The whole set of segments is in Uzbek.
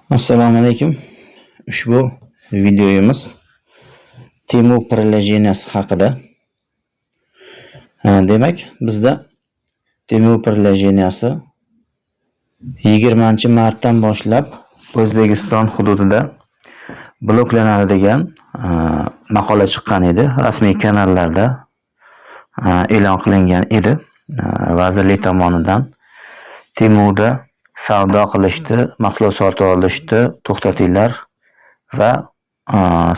Assalomu alaykum. Ushbu videomiz Temu приложения si haqida. Demak, bizda Temu приложения si 20-martdan boshlab O'zbekiston hududida bloklanadi degan maqola chiqqan edi. Rasmiy kanallarda e'lon qilingan edi. Vazirlik tomonidan Temuda savdo qilishni, mahsulot sotib olishni to'xtatinglar va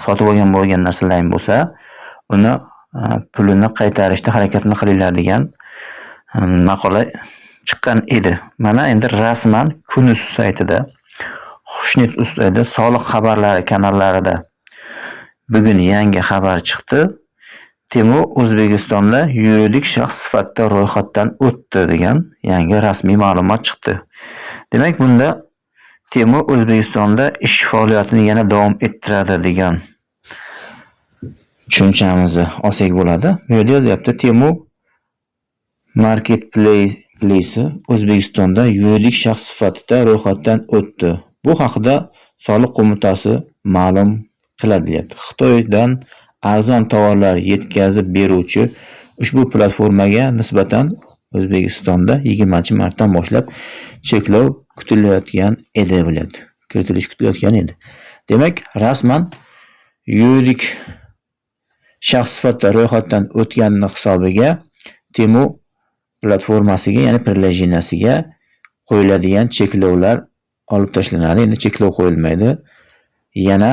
sotib olgan bo'lgan narsalaring bo'lsa, uni pulini qaytarishda harakatini qilinglar degan maqola chiqqan edi. Mana endi rasman Kun.uz saytida, Xushnud uz saytida, Soliq xabarlari kanallarida bugun yangi xabar chiqdi. Temu O'zbekistonda yuridik shaxs sifatida ro'yxatdan o'tdi degan yangi rasmiy ma'lumot chiqdi. Demak, bunda Temu O'zbekistonda ish faoliyatini yana davom ettiradi degan tushunchamizni olsak bo'ladi. Bu yerda yozyapti: Temu Marketplace O'zbekistonda yuridik shaxs sifatida ro'yxatdan o'tdi. Bu haqida Soliq qo'mitasi ma'lum qiladi, deyapti. Xitoydan arzon tovarlar yetkazib beruvchi ushbu platformaga nisbatan O'zbekistonda 20-martdan boshlab cheklov kutilayotgan edi, bo'lyapti. Kiritilishi kutilayotgan edi. Demak, rasman yuridik shaxs sifatida ro'yxatdan o'tganini hisobiga Temu platformasiga, ya'ni приложения siga qo'yiladigan cheklovlar olib tashlanadi. Endi cheklov qo'yilmaydi. Yana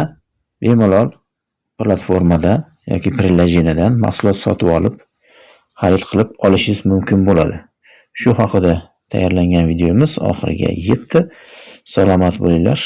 bemalol platformada yoki приложение dan mahsulot sotib olib, xarid qilib olishingiz mumkin bo'ladi. Shu haqida tayyorlangan videomiz oxiriga yetdi. Salomat bo'linglar.